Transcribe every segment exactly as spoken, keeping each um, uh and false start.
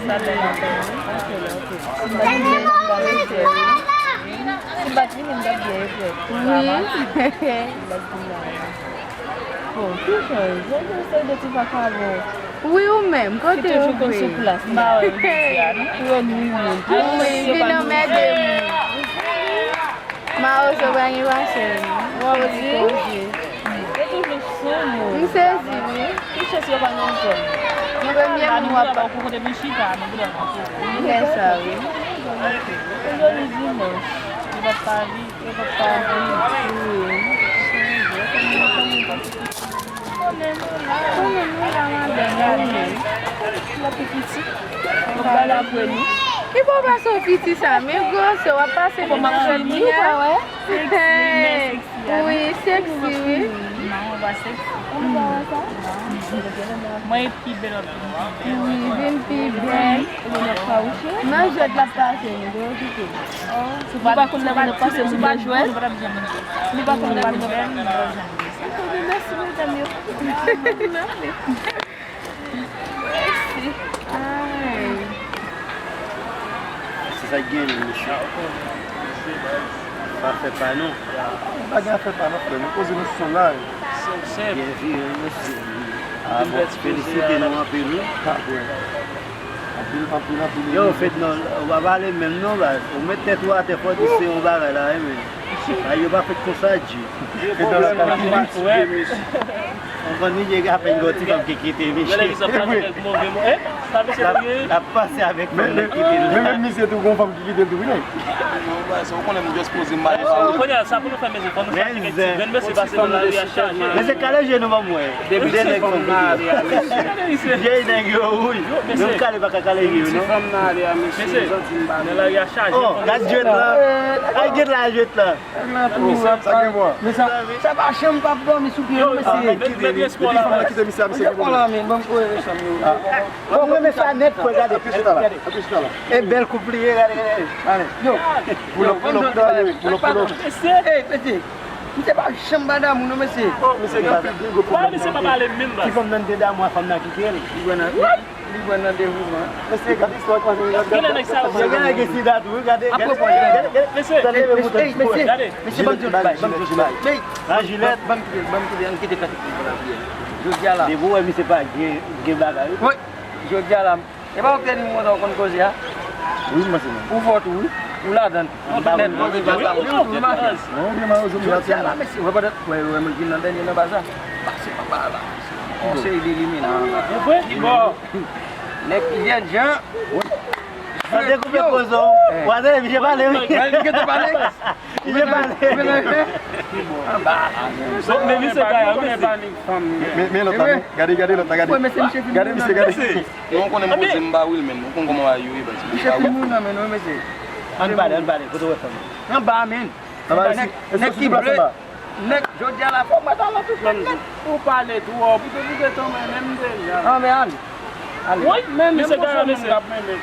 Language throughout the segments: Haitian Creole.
Sa bèl anpil, wi. Anpil, anpil. Si m pa t vini, m pa t vini, m t ap gen regrèt. Wi. M pa t vini la. Bon, ki chans? Jodi se de ti vakabon. Wi, ou menm, kote yo vin sou plas, m pa wè yo jodi a, non? Wi, vin anmède moun. Mawozo pa gen pasyans. Ou di? Yo toujou sou moun. M sezi, wi. Ki chans yo pa nan zòn? Mwen premye moun w ap. Ou kote nou chita, nou vle antre. M wè sa, wi. Se jodi dimanch. Yo p ap pa vin, yo p ap pa vin. Wi. Konnen nou la, madanm, wi. L ap pi piti. Ou pral apre nou. Ki bon pase w piti sa, men gwosè, w ap pase nan jodi a. Wi, seksi, wi. Mwen e pi bèl anpil. Wi, vin pi bèl. Nan jwèt l ap pase, nou dwe okipe. Nou pa konn lè moun ap pase sou pa jwèt. Nou pa konn lè moun ap pase. Mèsi, medam yo. Mèsi. Ay. Se sa k gen, mesye. Pa fè pa non. Pa gen afè pa non, frè. Nou poze nou sou la. Byen vire, mesye. Ah, bon, felisite nou anpil, wi. Pa vre. Anpil, anpil, anpil. Yo, Fedna, ou pa pale menm non, baz. Ou met tèt ou atè, fò di se yon bagay la, wi, men. Ay, yo pa fèt konsa, G. Fedna la kalkile. Ou konn misye gen apèn gon ti fanm ki kite misye. L ap pase avèk fanm nan kite l. Men menm misye tou gon fanm ki kite l tou, wi, nèg. Ou konnen m just poze m ale pa ou. Kounye a, sa pou nou fè, mesye, fò nou chache kèk ti grenn, mesye, pase nan lari a chaje. Mesye, kale je nou ban m wè. Depi se fanm nan ale a, mesye. Je nèg yo wouj. Menm kale pa ka kale je yo, non. Depi se fanm nan ale a, mesye, jan di m pa nan lari a chaje. Oh, gad jwèt la. Ay, gad la jwèt la. Sa gen bwa. Sa pa janm p ap dòmi sou pye, non, mesye. Depi fanm nan kite misye a, misye gen pwoblèm. Bon, mwen renmen sa nèt, frè, gade. Anpil chita la. Anpil chita la. E bèl koup li ye, gade, gade. Ale. Yo. Pull up, pull up, pull up, pull up. Mesye. Ey, mesye. Misye pa janm pa damou, non, mesye. Misye gen anpil gringo pwoblèm. Misye pa pale menm, baz. Ti fanm nan te damou a, fanm nan kite l. Li pran nan, li pran nan devouman. Mesye, gade istwa k pase, gade, gade. Gen nèg sa yo gen sida tou, wi, gade. Mesye, mesye, mesye, mesye, ban m di yon ti bagay, ban m di yon ti bagay. Ban m kite, ban m kite, ann kite kantik li pou la priyè. Jodi a la. Depi w wè misye pa gen, gen bagay, wi. Wi. Jodi a la, e pa w ki te di m konsa w konn koze a? Wi, m panse non. Ou fò tou, wi. Ou ladan. Non, tout nèt. Jodi a la, mesye, wè pandan, wè, wè, mwen vin nan dènye nan baza. Pase pa ba la. Konsèy de limina anba. E vre? Ki bò? Nèg ki jèn jan. Sa dekoupe kozo. W a tande misye pale, wi. Misye pale. Misye pale. Anba la. Bon, men misye kay, wi, mesye. Men, men lòt la, men. Gade, gade lòt la, gade. Gade misye, gade. Non, ou konnen m poze m pa Wilmen. Ou konn kòman bagay yo ye, baz. Misye fin moun nan men nou, mesye. Ann pale, ann pale. Kote w wè fanm nan? Anba, men. Anba, nèg ki ble. Nèg, jodi a la, fò mwen ta nan tout nèg nèt. Ou pale twòp, ou te, ou te tonbe menm deja. An, men ale. Ale. Wi, men menm misye gon fanm moun k ap renmen.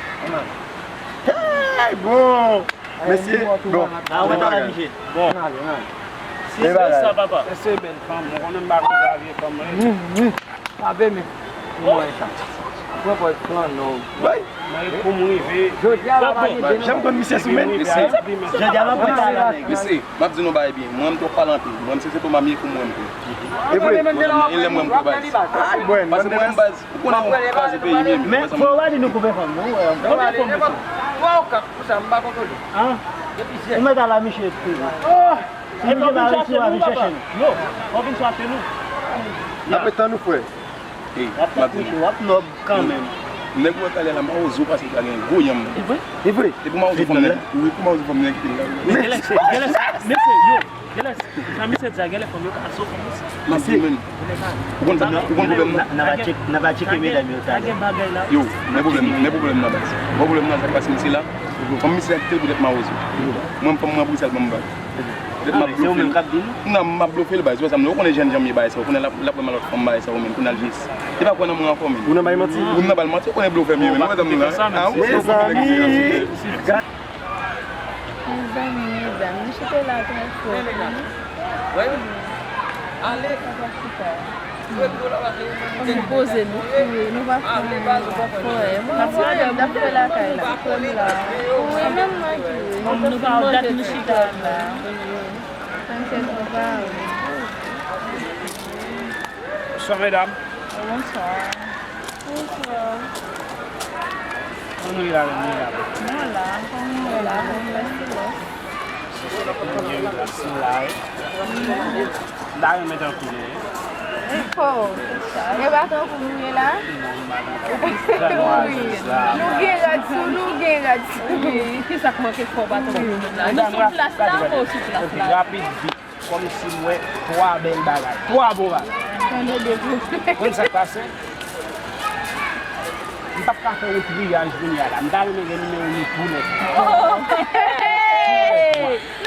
Hey, bon. Mesye, bon. Ah, ou mèt al affiché. Bon. Ann ale, ann ale. Si se sa, papa. Se bèl fanm, ou konnen m pa konn sa vye fanm, wi. Frape men. Mwen sa. Pran pòz flan non. Mwen pou m rive. Jodi a la pa gen demen. Janm konn misye sou men. Jodi a la pa pale la nèg. Mesye, m ap di nou bagay byen. Mwen m twò pale anpil. Mwen m se Sentoma m ye pou mwen m tou. E vre. E lè mwen m tou baz. Ay, bwen. Paske mwen m baz. Ou konnen ou kraze peyi m ye. Men fò w pa di nou koupe fanm non. Konbyen fanm mesye? Twa ou kat pou sa m pa kontwole. Ou mèt al a misye tou. Epi w vin chache nou, papa. Yo, w vin chache nou. N ap ret tann ou, frè. Ey, m ap di nou. W ap nòb kanmenm. Nèg ou wè talè la, mawozo pase ta gen gwo yanm. E vre? E vre? E pou mawozo fanm nan, wi, pou mawozo fanm nan kite l la. Men genlè, genlè, mesye, yo, genlè, jan misye di a, genlè fanm yo ka zo fanm osi. M ap di men. Ou konn, ou konn pwoblèm nan? N a, n a pa tcheke medam yo talè. Yo, men pwoblèm, men pwoblèm nan baz. Bon pwoblèm nan, sa k pase misye la. Fanm misye a kite l poutèt mawozo. Mwen, fanm mwen ap resi al ban m baz. Poutèt m ap blofe l. Non, m ap blofe l, baz. Ou wè sa m di, ou konnen jèn jan m ye, bagay sa, ou konnen l ap, l ap wè m a lòt fanm, bagay sa, ou menm, pou n al jis. Li pa kwè nan mwen ankò, menm. Ou nan bay manti? Ou nan bay manti, ou konnen blofè m ye, menm. Ou wè sa m di la? Mezanmi. Mezanmi, medam, misye te la trè fò. Wi. Ale. Papa chita. Nou poze nou. Wi, nou pa fè anyen. Fò, e, mwen, mwen, m ap fè lakay la. Wi, menm mwen tou. Nou pa dat nou chita la. Tank se nou pa. Bonswa, medam. Bonswa. Bonswa. Kòman nou ye la menm, nou ye la? Nou la, kòman nou ye la? Kòman nou ye la? Nou la, wi. M ta renmen tankou nou, wi. Oh, e pa tankou nou ye la? Non, m pa tankou nou. Wi. Nou gen rad sou nou, gen rad sou nou. Wi, ki sa k manke fò pa tankou nou menm la? Nou sou plas la, ou sou plas la? Ok, rapid, vit. Kòmsi m wè twa bèl bagay, twa bon bagay. Tande de pou. Konn sa k pase? M p ap ka fè yon triyaj kounye a la. M ta renmen gen nimewo nou tou nèt.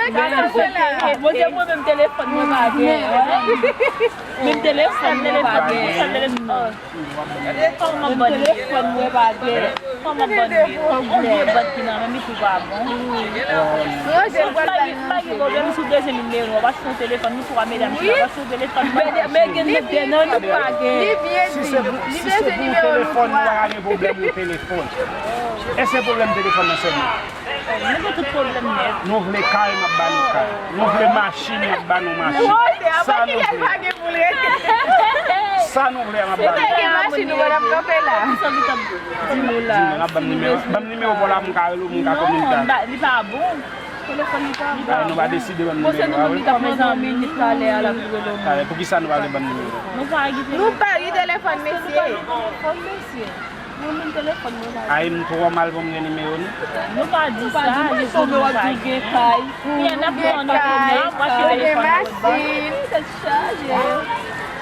Nan ki sans sa? Bon, se mwen menm telefòn mwen pa gen. Menm telefòn mwen pa gen. Kòman bòt li? Telefòn mwen pa gen. Kòman bòt li? On vye bòt ki nan men m, li tou pa bon. Ranje bòt la nan. M pa gen pwoblèm sou bezwen nimewo nou, w ap achte yon telefòn, nou twa medam ki ap achte yon telefòn. Men gen de nan nou pa gen. Li byen di. Li bezwen nimewo nou twa. Si se pou telefòn, nou pa gen pwoblèm yon telefòn. Èske se pwoblèm telefòn nan sèlman? Nou gen tout pwoblèm nèt. Nou vle kay, m ap ba nou kay. Nou vle machin, m ap ba nou machin. Sa nou vle. Sa nou vle, m ap ba nou. Si te gen machin, nou pa t ap kanpe la. Di nou la. Di nou, n ap ban m nimewo. Ban m nimewo pa w la, m ka rele w, m ka kominike. Non, li pa bon. Telefòn li pa bon. Ay, nou pa deside ban m nimewo a, wi. Talè, poukisa nou pa vle ban m nimewo? Nou pa gen telefòn, mesye. Mwen menm telefòn mwen pa gen. Ay, m twò mal pou m gen nimewo nou. Nou pa di sa, nou pa di sa. Ou gen kay, ou gen kay, ou gen machin. Tèt chaje.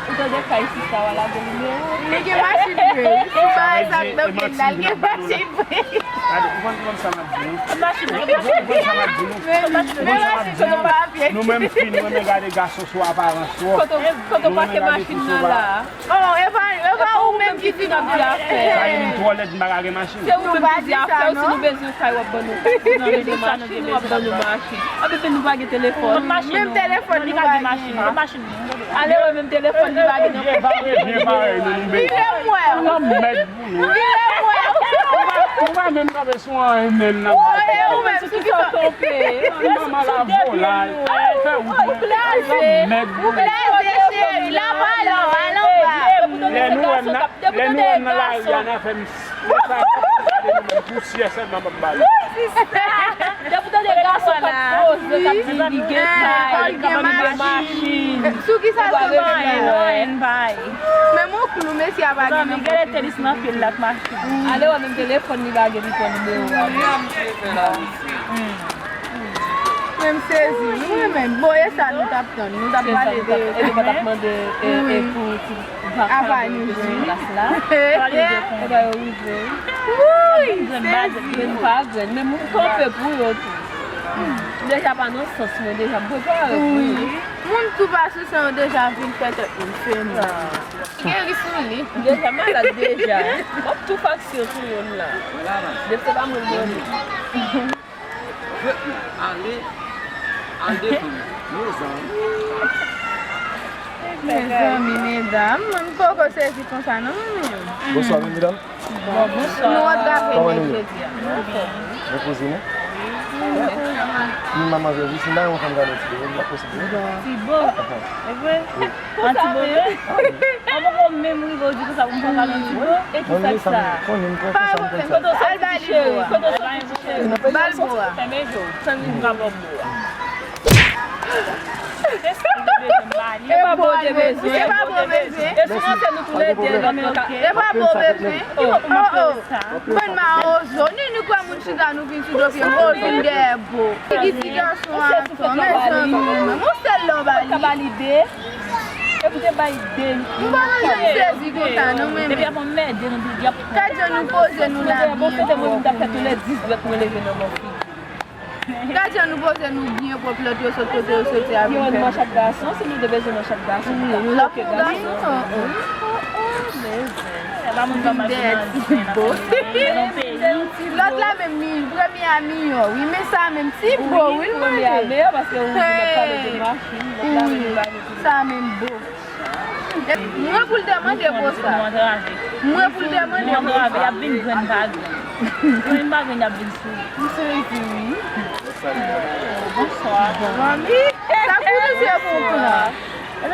Ou tande kay sista w a lage nimewo. Li gen machin vre. Ou pa wè sa k nan pye l la, li gen machin vre. Gade, ou konn, ou konn sa m ap di nou? Machin vre. Ou konn sa m ap di nou? Men, men machin kote w pa pye. Nou menm fi, nou renmen gade gason sou aparans twòp. Kote w pake machin nan la? Oh, e pa, e pa ou menm ki fin ap di afè. Sa ye m twò lèd, m pa ka gen machin. Se ou menm ki di afè, si nou bezwen kay, w ap ban nou kay. Si nou bezwen machin, w ap ban nou machin. Anpi nou pa gen telefòn. Menm telefòn nou pa gen. Ale wè, menm telefòn li pa gen. Byen parèy, byen parèy, nou, nou bezwen. Vire m wè w. Vire m wè w. Ou pa, ou pa menm kanpe sou anyen menm nan. Ou menm sou ki sa w kanpe? Manman la volay, fè wout mwen. Ou blaze, ou blaze, cheri, la pa lò, al anba. Lè nou wè m nan, lè nou wè m nan lari a, n a fè m sa, pousyè sèlman m ap bale. Depi w tande gason k ap poze, k ap di li gen kay, k ap di li gen machin. Sou ki sa l gen machin? Men m on klou, mesye a pa gen nan pòch li. Gade tenis nan pye l ak machin. Ale wè, menm telefòn li pa gen, li pran nimewo a. Men m sezi, wi, mwen menm. Bon, e sa nou t ap tann. Nou t ap pale de. E nou pa t ap mande, e, e pou ti vakabon yo sou plas la. Pale de konsa. Epa yo rive. Wi, grenn pa grenn, grenn pa grenn. Men moun kanpe pou yo tou. Deja pa nan sans mwen, deja m prepare pou yo. Moun tou pa sou san yo deja vin fè tèt moun fè mal. Geri sou li. Deja malad deja. M ap tou faksyon sou youn la. Depi se pa mwen, mwen. Jwèt nou ale, al defann nou. Mezanmi, medam, mwen poko sezi konsa non, mwen menm. Bonswa, medam. Bon, bonswa. Nou antrave nèg jodi a. Nou anfòm. Repoze nou. Ni manman jodi, si m pa yon fanm gade ti bebe, m pa posib. Ti bo. E vre? Wi. An ti bo vre? An mwen menm rive w di konsa pou m pa gade an ti bo? E ki sa k sa? Pa pwoblèm, kote w soti cheri? Kote w soti cheri? Ba l bo a. Fèmen je w. Tann m ka ba w bo a. E pa bo w te bezwen. E pa bo w bezwen. E sou mwen se nou tou le de. E pa bo w bezwen. Oh, oh. Bann mawozo, ni nou kwè moun chita nou vin sou do pye m, oh, vin dèyè bo. Ki ti gason a ankò, mezanmi, mwen menm, yon sèl lè w ba li. Ka ba li de. Epi w te bay de. M pa konn jan m sezi konsa non, mwen menm. Epi apre m mède nou, y ap. Gad jan nou poze nou la byen pwòp. Bon, se te mwen menm t ap fè tou le dis dwèt mwen leve nan mò figi. Gad jan nou poze nou byen pwòp, lòt yo sot kote yo soti a vin fè. Yo, manch ak gason, si nou te bezwen manch ak gason, nou t ap choke gason. Wi, lòt pou gason, oh, oh. Oh, oh, mezanmi. Vin dèyè ti bo. Lòt la menm, premye a miyò, wi, men sa menm, ti bo, wi, l mande. Premye a miyò, paske ou vin ap pale de machin, lòt la menm, li pa gen. Sa menm bo. Mwen pou l te mande konsa. Mwen pou l te mande konsa. Y ap vin grenn pa grenn. Grenn pa grenn, y ap vin sou. M sezi wi. Bonswa. Manmi. Sa pou nou se pou plan. Sa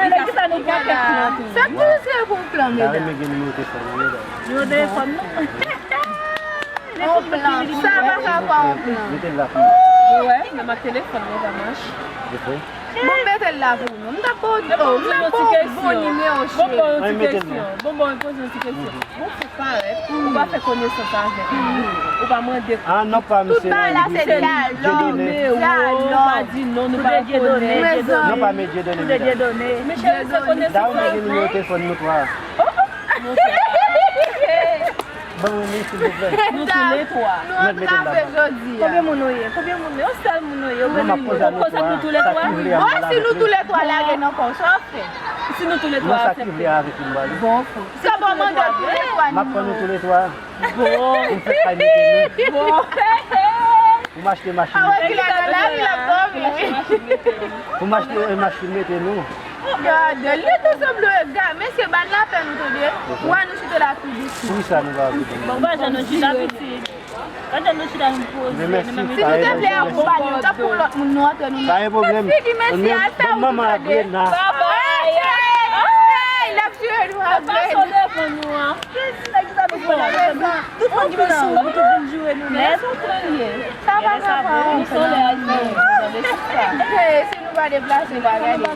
pou nou se pou plan, medam. Nimewo telefòn nou, medam. Nimewo telefòn nou. On plan. Sa pa ka pa on plan. Mete l la pou mwen. Ou wè, menm ak telefòn mwen pa mache. Bon, mete l la pou nou. M t ap ba w, oh, m t ap ba w bon nimewo, cheri. Bon, bon, yon ti kesyon. Bon, bon, poze yon ti kesyon. Bon, fòk parèt, ou pa fè konesans avèk li. Ou pa mande. Ah, non, pa misye. Tout bagay la se dyalòg. Dyalòg. Nou pa di non, nou pa rekonèt. Non, pa men Dieudonné, medam. Men cheri, fè konesans avèk li. Dayè, mwen gen nimewo telefòn nou twa. Ban mwen li, silvouplè. Nou toulètwa. Nou antrave jodi a. Konbyen moun nou ye? Konbyen moun nou ye? Yon sèl moun nou ye. Ou konn sa nou toulètwa? Bon, si nou toulètwa lage nan kò w, sa w ap fè? Si nou toulètwa, sa ki vle avèk nou bali. Bon, fò. Sa bon, mande toulètwa. M ap pran nou toulètwa. Bon. Pou m fè kay mete nou. Bon. Pou m achte machin. Awe, ki la nan lavi, l ap dòmi, wi. Pou m achte machin mete nou. Gade, li te sanble ega, mesye, ba n lapè nou tande. Wè nou chita la tou dousen. Poukisa nou pa kite? Bon, pa jan nou chita pitit. Pa jan nou chita nou poze. Si nou te vle akonpanye, t ap pou lòt moun nou antre nou. Pa gen pwoblèm. Figi mesye a, sa ou tande. Babay. Ay, l ap jere nou avè. Tout moun ki vin sou wout, tout vin joure nou nèt. Sa pa ka pa. Si nou pa deplase, pa gade.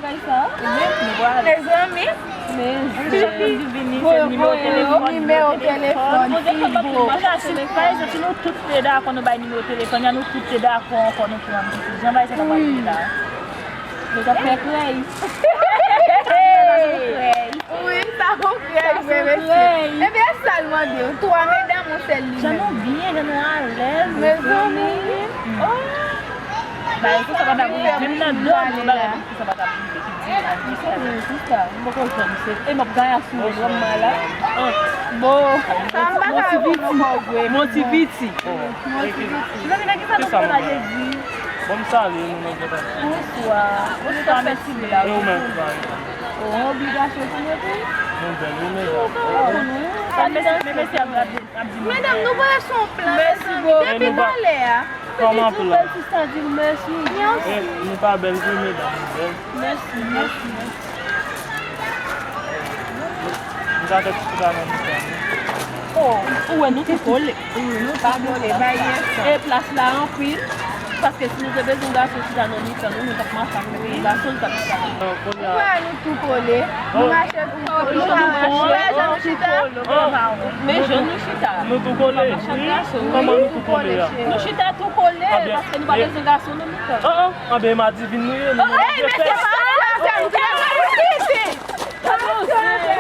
Mezanmi. Nimewo telefòn, nimewo telefòn, pi bon. Si nou tout te dakò, nou bay nimewo telefòn, nou tout te dakò ankò, nou pran. Jan bay sa ta pral la. Nou t ap fè krèy. Wi, sa gon krèy vre, mesye. Ebyen, sa l mande w. Twa medam, yon sèl li menm. Jan nou byen, jan nou alèz. Mezanmi. Oh. Ba, e konsa pa ta rive. Menm nan dòmi, yon bagay konsa pa ta rive. Ki di la, ki sa. M poko janm se. E m ap gaya sou li, m ap mala. Bon. Sa m pa ka reponn ankò vre. Mon ti piti. Mon ti piti. Mezanmi, nan ki sa nou pral ale di? Bon, m salye nou nan kèk ap. Bonswa. Bonswa, mèsi bla. E ou menm, kòman? Oh, obligasyon pou nou tou. Nou bèl, wi, medam. Sa mesye, men mesye ap gade, ap di nou. Medam, nou voye sou yon plan, mezanmi. Depi talè a. Kòman plan? Bèl sista di mèsi. E, nou pa bèl vre, medam, nou bèl. Mèsi, mèsi, mèsi. M ka fè ti chita nan mitan nou. Oh, ou wè nou tou kole. Wi, nou tou kole, bay yè sa. E plas la anpil, paske si nou te bezwen gason chita nan mitan nou, nou t ap mache ak yon gason, nou t ap chita nan mitan. Ou wè nou tou kole, nou mache tou kole, nou pa mache, nou chita. Men jan nou chita. Nou tou kole. Kòman nou tou kole a? Nou chita tou kole, paske nou pa bezwen gason nan mitan. Anben, e madivin nou ye, nou. Ey, mesye, pa antre afè m.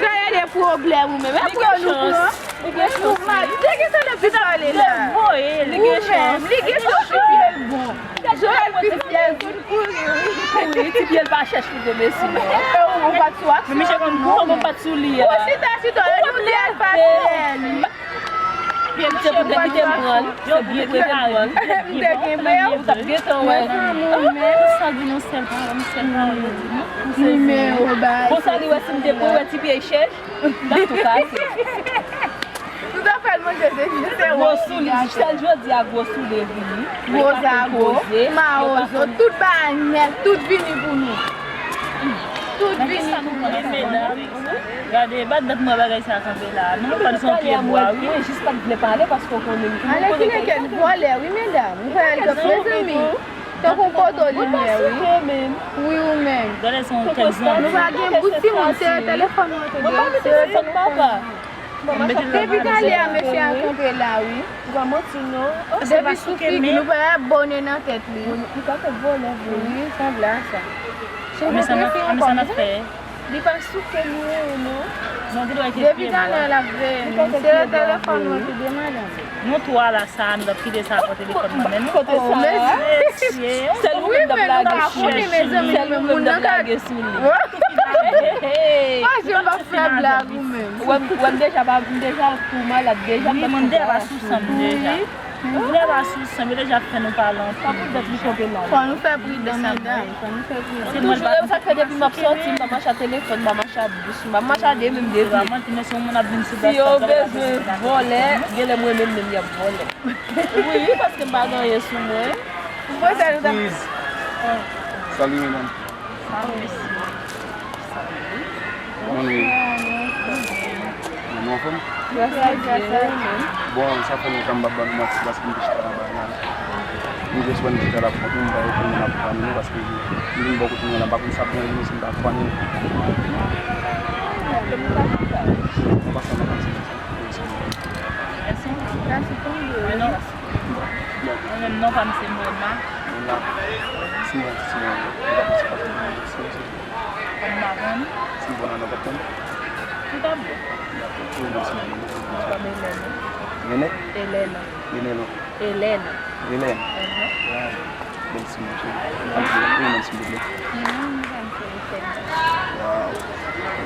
Gade de pwoblèm ou menm. E pou nou pran. Ou gen chans. Ou mal. Te gen sa depi talè la. Ou menm, li gen chans. Li gen chans, ti pye l bon. Joel pi fè l vin kouri, wi. Kouri, ti pye l pa chèch pou de mesye. Ou pa t sou aksyon. Men misye konn kou, men pa t sou li a. Ou chita, chita, e nou di al pa fè li. Pye misye pou te kite m pran l. Yo byen prepare l. M te kenbe w. Ou t ap gentan wè. Mezanmi, men. Sa di nou sèl pawòl, nou sèl pawòl yo di nou. Nimewo bay. Konsa li wè si m te pran, wè ti pye chèch. M ta tou kase. Tout afè l manje se jis se gwo soulye. Sèl jodi a gwo soulye vini. Gwo zago, mawozo, tout bagay nèt, tout vini pou nou. Tout vini pou nou. Gade, bat dat mwen bagay sa kanpe la. Nou pa di son pye bwa, wi. Mwen jis pa t vle pale paske w konnen. Ale kileken vòlè, wi, medam. Ou fè l gòp, mezanmi. Tankou poto limyè, wi. Wi, ou menm. Gade son tèt zanmi. Nou pa gen bout timoun, se telefòn mwen te gen. Se telefòn papa. Depi talè a, mesye a kanpe la, wi. Ou pa manti, non. Depi sou figi, nou pa abòne nan tèt li. Li pa fè vòlè vre. Wi, sanble a sa. Cheve trese ankò. Li pa souke nou, non. Depi talè a, l ap veye nou. Se telefòn mwen ki gen madanm. Nou twa la, sa, nou t ap kite sa pou telefòn mwen menm. Kote sa? Mesye. Sèl ou menm k ap lage sou li. Sèl ou menm k ap lage sou li. Hey, hey, hey. Pa janm ap fè Blag ou menm. Ou wè m, ou wè m deja pa, m deja tou malad deja, m ap deja sou san m deja. Wi. M deja pa sou san, yo deja fè nou pale anpil. Fò nou fè pridan, medam. Fò nou fè pridan. M toujou, e sa k fè depi m ap sòti, m pa mache a telefòn, m pa mache a bous, m pa mache a de menm de pye. Si yo bezwen vòlè, genlè mwen menm menm y ap vòlè. Wi, paske m pa gen anyen sou mwen. Ou panse nou t ap... Squeeze. Salut, mesdames. Kòman nou ye? Nou anfòm? Bon, sa fè lontan m p ap ba nou manti paske m te chita anba la. M jis wè m chita la pou kont mwen, m pa reponn moun ap pale nou paske m vin bò kote nou an la, m pa konn sa pou mwen vini si m pa konn. An pasan, m ap di nou sa. Mèsi. Mèsi pou ou. Mwen menm non pa m se Mona. Mona. Si mwen, si mwen, mwen pa konn se pa konn mwen, si mwen se. Kòm m pa konn. Si mwen nan konprann. Tout ap bon. Dakò. Ou menm se mwen. Kòm Elène. Rene? Elène. Rene non. Elène. Elène. Aham. Wow. Bèl ti non, cheri. Ou menm silvouplè. Mwen menm, mwen pa m se Elène. Wow.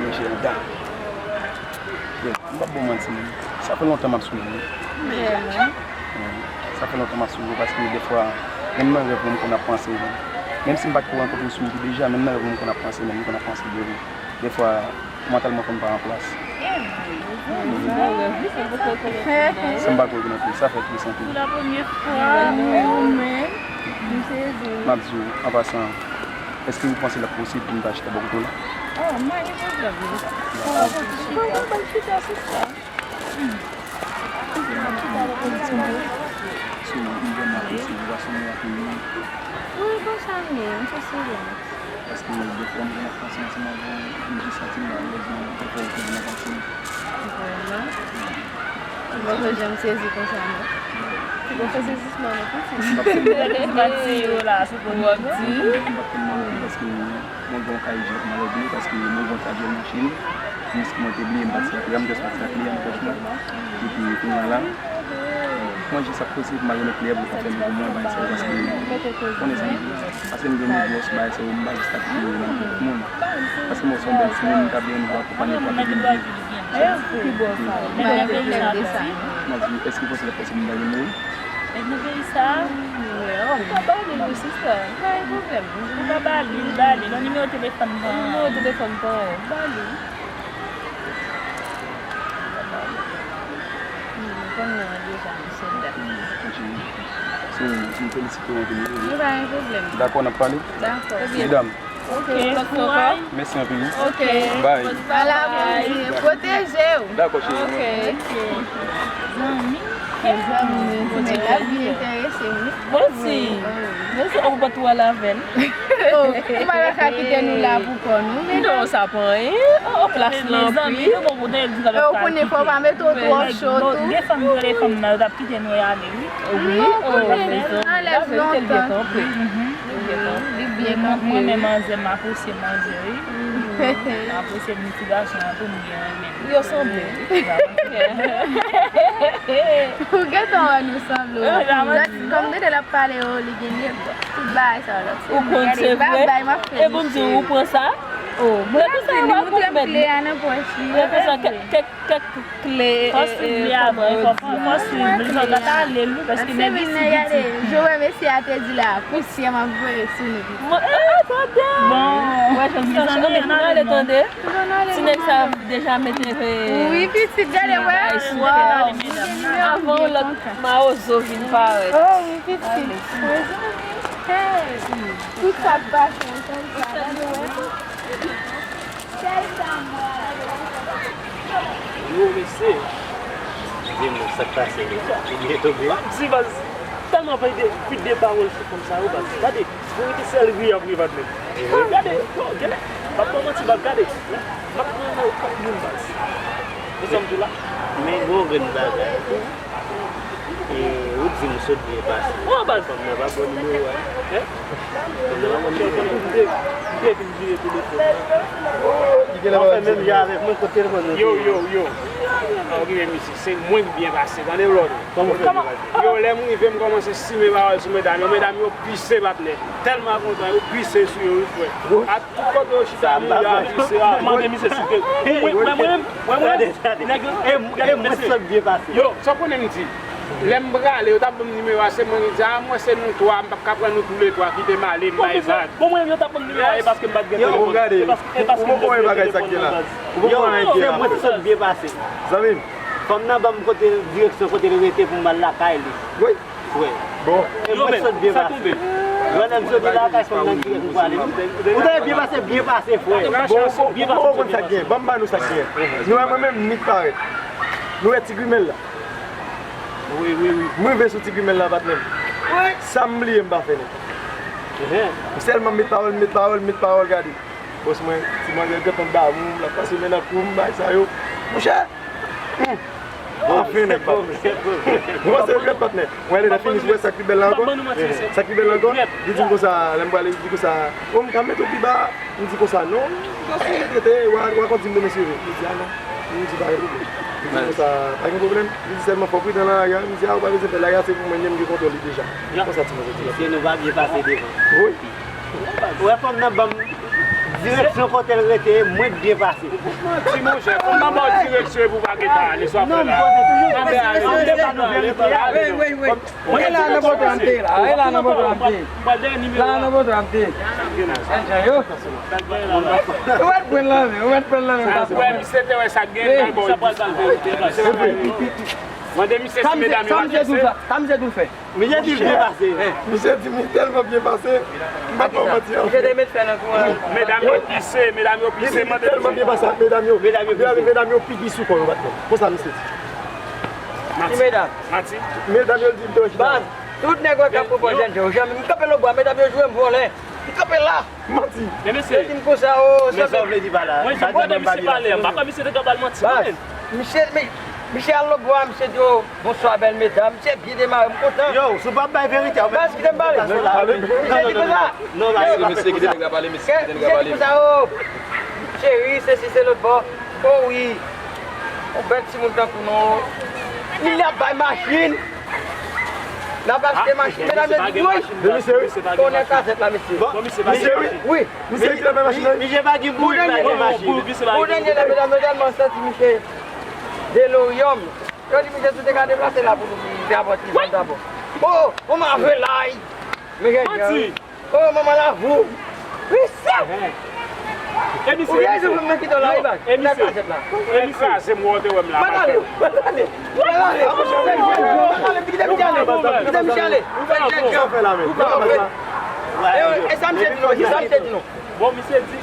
Mwen cheri, da. Bon, m p ap ba w manti, sa fè lontan m ap swiv ou. Vrèman? Wi. Sa fè lontan m ap swiv ou paske defwa, menm nan rèv mwen, m konn ap panse ou. Menm si m pa t ko rankontre w sou YouTube deja, menm nan rèv mwen, m konn ap panse, menm m konn ap panse de ou. Defwa, mantalman fò m pa an plas. E vre? Wi. Sa m pa ko rekonèt ou, sa fè tris anpil. Pou la premye fwa. Wi, ou menm. M sezi. M ap di w, an pasan, èske ou panse l ap posib pou m ta chita bò kote w la? Oh, m pa gen pwoblèm non. Dakò. Kòman ban m chita sista? Wi, konsa m ye, m sou silans. Paske defwa m konn ap panse ansanm avè w, m jis santi m malelèz nan lè w te vin ap panse m. Vrèman? Mwen pa janm sezi konsa non. Ou pa fè sezisman non, konsa. M ap fè m. Ou ap di yo la, se pou w ap di. M ap fè m nan paske mwen gen yon kay djòb m al regle paske mwen gen yon kay djòb machin. Jis mwen te bliye m pati ak li a, m jis pati ak li a nan pòch mwen. Epi kounye a la, mwen jis ap poze pou m al remèt li a pou l ka fè li pou mwen, bagay sa yo, paske konnen sa m di la. Paske m gen negòs, bagay sa yo, m pa jis ap di yo nan tout moun. Paske mwen se yon bèl timoun, m ta byen vle akonpanye w ak yon byen. Pi bò sa, m pa gen pwoblèm de sa non. M ap di, èske w panse l ap posib m ta renmen w? Nan peyi sa a? Wi, ou ka ba li wi, sista. Pa gen pwoblèm. Ou ka ba li, ba li. Nan nimewo telefòn pa an. Nimewo telefòn pa an, ba li. Hmm, m konn non an deja, mesye dam. Hmm, ok. So, m felisite w anpil wi. Wi, pa gen pwoblèm. Dakò, n ap pale? Dakò. Medam, Ok, kouraj. Mèsi anpil. Ok. Bye. Ala Bondye pwoteje w. Dakò, cheri. Ok. Zanmi. Zanmi, zanmi, la vi enterese m wi. Mèsi. Mèsi, ou pa tou al avè l. Oh, ou pa ta ka kite nou la pou kò nou, medam. Non, sa pa anyen. Oh, plas lan anpil. Mezanmi, nou bon pou tande sa. Ou konnen fò pa mete w twò cho tou. Gen fanm ki rele fanm nan, yo t ap kite nou y ale wi. Wi, oh, mezanmi. Anlè lontan. Li byen kanpe. Mwen menm manzè, m apresye manzè, wi. M apresye m ti gason an tou, m byen renmen l. Yo sanble. Ou gentan wè nou sanble wi. Lòt, kòm gentan l ap pale yo, li gen de tout bagay sa yo lòt. Ou konn se vre? Epi m di w, ou pran sa? Oh, mwen ap di nou, montre m kle a nan pòch li. Epi sa, kèk, kèk, kèk kle, fò swiv li avan, fò, fò swiv li, fò gade ale l wi, paske nèg isi piti. Joe, mesye a te di la, pousyè m ap voye sou nou. Mwen, ah, tande! Bon, mezanmi, ann ale tande. Ti nèg sa deja mete, wi, pitit, gade, wè. Avan yon lòt mawozo vin parèt. Oh, wi, pitit. Hey! Tout sa k pase ansanm sa, gade, wè. Yo, mesye. Di m sa k pase, mesye. Ou byen tonbe? M ap di, baz, tèlman pale de, pit de pawòl sou fanm sa yo, baz. Gade, verite sèl ri ap ri, baz, menm. Gade, yo, gade. M ap ba w manti, baz, gade. M ap pran nan kòk moun, baz. Ou sa m di w la? Men gon grenn bagay. E, ou di m sot byen pase. Wi, baz. Fanm nan pa bon nimewo a. Hein? Fanm nan pa bon nimewo a. M te, m te vin vire telefòn nan. Gen lè w ap fè menm jan avèk mwen, kot telefòn nan. Yo, yo, yo. Sa w gen, mesye, se mwen k byen pase, tande w lòd. Yo, lè m rive, m kòmanse simen pawòl sou medam yo. Medam yo pise, patnè. Tèlman kontan, yo pise sou yo, wi, frè. A tout kote yo chita, moun yo ap pise. Mande misye si te. Mwen, mwen, mwen, mwen, mwen, nèg yo, e mwen sot byen pase. Yo, sa w konnen m di? Lè m prale, yo t ap ban m nimewo a, se mwen ki di, a, mwen se nou twa, m p ap ka pran nou toulètwa, kite m ale, m bay vag. Bon, mwen, yo t ap ban m nimewo a, e paske m pa t gen telefòn. Ou gade, ou konprann bagay sa k gen la. Ou konprann bagay ki gen la. Yo, se mwen ki sot byen pase. Zanmi m. Fanm nan ban m kote, direksyon kote l rete pou m al lakay li. Wi. Wi. Bon. E mwen ki sot byen pase. Lè m soti lakay fanm nan dirèk m prale. Ou te byen pase, byen pase, frè. Bon, ou konn sa k gen. Ban m ba nou sa k gen. Nou wè mwen menm, m vin parèt. Nou wè ti grimèl la. Wi, wi, wi. M rive sou ti grimèl la, patnè m. Sa m bliye m pa fè nèt. M sèlman met pawòl, met pawòl, met pawòl, gade. Bòs mwen, ti manzè gentan damou m, l ap pase men nan kou m, bagay sa yo. Monchè! Anfen, nèg, patnè. Mwen se regrèt, patnè. Mwen ale nan fini, wè sa k pi bèl la ankò. Sa k pi bèl la ankò, li di m konsa, lè m prale, li di konsa, o, m ka mete w pi ba. M di konsa, non, m di konsa, w a, w a konn di m demen sere. Li di, a non. M di, pa gen pwoblèm. Li di konsa, pa gen pwoblèm. Li di sèlman fò w pridan nan lari a. M di, a, ou pa bezwen pè, lari a se pou mwen, m gen kontwòl li deja. Konsa ti manzè di la. Mesye, nou pa byen pase devan. Wi. Ou wè fanm nan ban m direksyon kote l rete, mwen byen pase. Ti monchè, fanm nan ba w direksyon epi w pa gentan ale, sa w ap fè la. Anbe ale. Wi, wi, wi. E la nan bòtò a m te ye la, e la nan bòtò a m te ye. La nan bòtò a m te ye. Jèn jan yo. Ou mèt pran l nan men, ou mèt pran l nan men, patwon. Wè, misye te wè sa k gen nan bò. Mande misye si medam yo pa pise. Sa misye di w fè? Misye di l byen pase. Misye di m li tèlman byen pase, m pa ba w manti an. Misye te met fè nan kou an. Medam yo pise, medam yo pise, mande misye. Tèlman byen pase ak medam yo. Medam yo pise. Medam yo pi pis sou kò yo, patwon. Konsa misye di. Ki medam? Mati. Medam yo, l di m te wè chita. Baz, tout nèg yo k ap pran jèn jan yo, janm, m kanpe lòtbò a, medam yo joure m vòlè. M kanpe la. Manti. Men mesye. Yo di m konsa, o, men sa w vle di pa la. Mwen, jan m tande misye pale a, m pa kwè misye te ka ba l manti, mwen. Baz, misye, mi-, misye al lòtbò a, misye di, o, bonswa, bèl medam. Misye byen demare, m kontan. Yo, si w pa bay verite a, ou menm. Baz, kite m pale. Misye di konsa. Non, non, non, mesye, kite nèg la pale, mesye, kite nèg la pale. Misye di konsa, o, cheri, sesi, se lòtbò. O wi. Yon bèl timoun tankou nou. Li ap bay machin. N ap achte machin. Medam yo di wi. Men misye wi. Konnen kazèt la, mesye. Bon, misye wi. Wi. Misye ki t ap bay machin nan. Misye pa gen bourik la, gen machin. Pou dènye la, medam yo tèlman santi misye delirium. Yo di misye si w te ka deplase la pou nou, pou te apòt li, fè l dabò. O, o, m ave lay. Men jan jan wi. O, manman lavou. Mesye! Ou gen rezon pou mwen kite w la, wi, baz. Nan kazèt la. Ou kraze m, wè, w te wè m la. Mwen ale, mwen ale. Mwen ale. Mwen ale, kite misye ale. Kite misye ale. Fè jèn jan. E, e sa misye di nou, e sa misye di nou. Bon, misye di,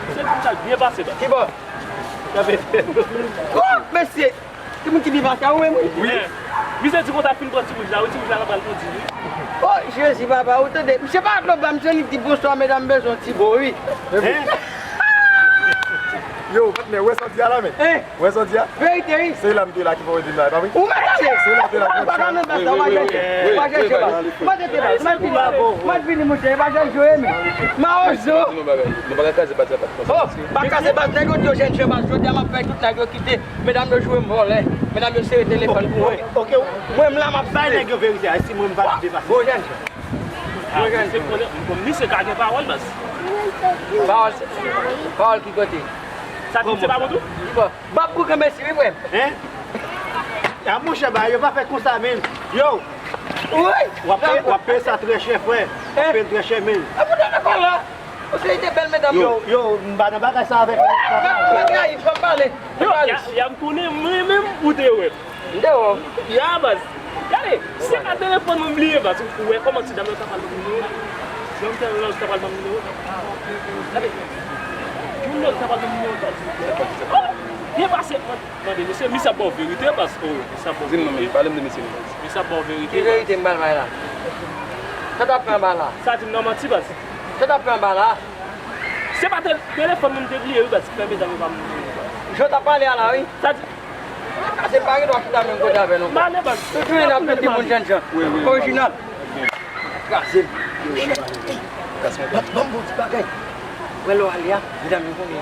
misye di sa byen pase, baz. Ki bò? O, mesye! Ki moun ki byen pase a, ou menm, wi? Wi. Misye di konsa fin pran ti wouj la, wi, ti wouj la nan pral kondi, wi. O, Jezi, papa, ou tande? Misye pa t lòtbò a, misye li di, bonswa, medam, bezwen ti bo, wi. Yo, patnè, wè sa w di a la, men. Wè sa w di a? Verite, wi. Se la m te la ki fè w di m la, e pa vre? Ou mèt ale. Se la m te la ki fè w di m la. Ou pa ka nan baz la, ou pa jèje, ou pa jèje, baz. Ou pa jèje, baz. Ou mèt vini, ou mèt vini, monchè, ou pa jèje, men. Mawozo. Nou pa ka kraze baz la, pa. O, pa kraze baz, nèg yo di yo jèn jan baz, jodi a m ap fè tout nèg yo kite. Medam yo joure m vòlè. Medam yo sere telefòn pou mwen. Ok, mwen m la m ap bay nèg yo verite a, si mwen m pa t depase. Bon jèn. Bon jèn. Misye ka gen pawòl, baz. Pawòl, pawòl ki kote? Sa di misye pa bon tou? Ki bò? M ap bouke mesye wi, frè m. Hein? A monchè, ba yo pa fè konsa, men. Yo! Wi! W ap peye, w ap peye sa trè chè, frè. W ap peye l trè chè, men. E pou tande kò la. Ou se de bèl medam yo. Yo, yo, m pa nan bagay sa avèk ou. Mwen trayi, fò m pale. Yo, y a, y a m tounen, mwen menm, ou te wè m. M te wè w. Ya, baz. Gade, se pa telefòn mwen bliye, baz. Ou wè kòman ti dam nan ta pral ban m nimewo l. Yon tèl lòt ta pral ban m nimewo l. Gade. Yon lòt ta pral ban m nimewo l, baz. Oh! Byen pase, man. Mande, mesye, misye ap ba w verite, baz. Oh, misye ap ba w verite. Di m non, men, pale m de mesye, non, baz. Misye ap ba w verite, baz. Ki verite m pral bay la? Sa t ap fè anba la? Sa di m nan manti, baz. Sa t ap fè anba la? Se pa tel-, telefòn mwen m te bliye, wi, baz. Fè medam yo pa m nimewo, baz. Jan w t ap pale a la, wi. Sa di. Kase m pa gen dwa chita menm kote avè nou. M ale, baz. Toujou yon ap met timoun jènjan. Wi, wi, wi. Orijinal. Kraze m. Ban m bon ti bagay. Wè lè w ale a, medam yo konnen.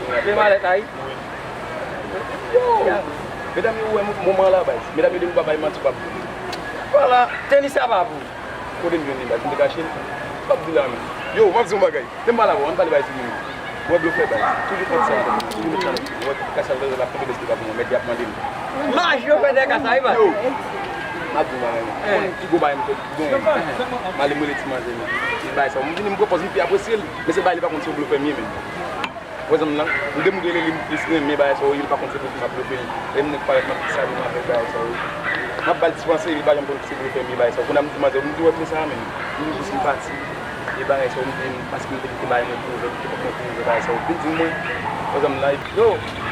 Fè malèt la, wi. Yo! Medam yo wè moman an la, baz. Medam yo di m pa bay manti, w p ap vle. Vwala, tenis sa pa pou ou. Kote m jwenn li, baz? M te kache l? M p ap di la menm. Yo, m ap di yon bagay. Lè m pale avè w, ann pale bagay sou moun. Mwen blofè, baz. Toujou fè sa. Toujou met sa nan figi. Mwen kasa l, l ap tonbe deske pa pou mwen. Mèt y ap mande m. Maj yo fè de kasa, wi, baz. Yo, m ap di yon bagay. Mwen, pi gwo bagay m fè, m genyen. M ale m rele ti manzè, men. Li bay sa. M vini, m pran pòz, m pi apresye l. Men se bagay li pa konn se yon blofè m ye, menm. Wè zanmi lan, m gen moun rele li, m plis renmen bagay sa yo, li pa konn se blofè m ap blofe l. Lè m nèk parèt, m ap salye m avèk bagay sa yo. M ap ba l ti panse, li pa janm konn se blofè m ye bagay sa yo. Kounye a m di manzè, m di, "Wè, pran sa a menm." M di, "Jis m pati." E bagay sa yo, m di, "Paske m te kite bagay mwen pou ouvè, m te kite mwen pou ouvè bagay sa yo." Vin di mwen, wè zanmi lan, yo,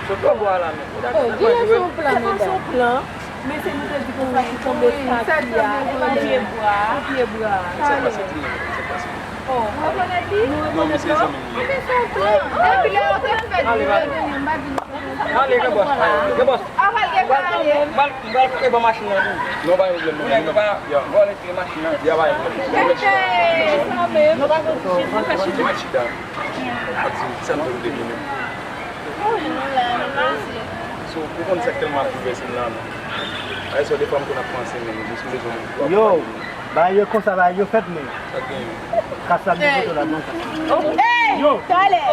sot nan bwa la menm. Oh, gen lè se yon plan, medam. Men se nou te di konsa ki tonbe stati a, e pa pye bwa. Pye bwa. Sa k pase, di mwen, sa k pase. Oh, ou rekonèt li? Non, men se zanmi m. Anben se yon plan. Depi lè yo te fèt, m pa vin. Ale, gen bòs. Gen bòs. Aval gen pa ale. M pral, m pral koupe bò machin nan tou. Non, pa gen pwoblèm, non. Pou nèg yo pa vòlè kle machin nan. Ya, pa gen pwoblèm. Mwen chita. Ap di, sa m te vle menm. So, ou konn sa k tèlman ap boulvèse m la, non. Ay, so, defwa m konn ap panse, men, jis m bezwen moun pou ap pale. Yo, bagay yo konsa, bagay yo fèt, men. Sa k genyen? Kasa m foto la, non. Yo, yo,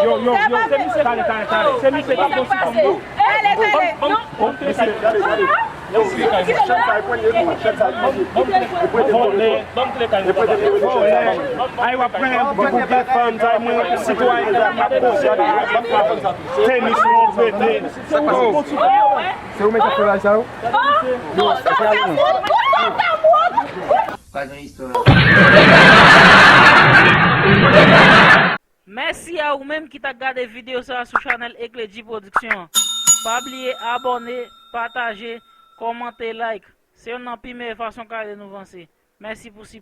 yo, yo, se misye. Talè, talè, talè. Se misye ki gon sou fanm yo. Talè, talè. Bon, bon, bon, misye. Vòlè, ban m kle kay mwen papa. Vòlè. Ay, w ap pran yon gwo bouke fanm, sa mwen, sitwayen, sa m ap poze, tenis, w ap rete. Se ou menm k ap fè bagay sa yo? Yo, se sa yo. Pa gen istwa. Mèsi a ou menm ki t ap gade videyo sa a sou chanèl Ecledji Production an. Pa bliye abòne, pataje, kòmante, like. Se youn nan pi meyè fason k ap ede nou vanse. Mèsi pou sipò.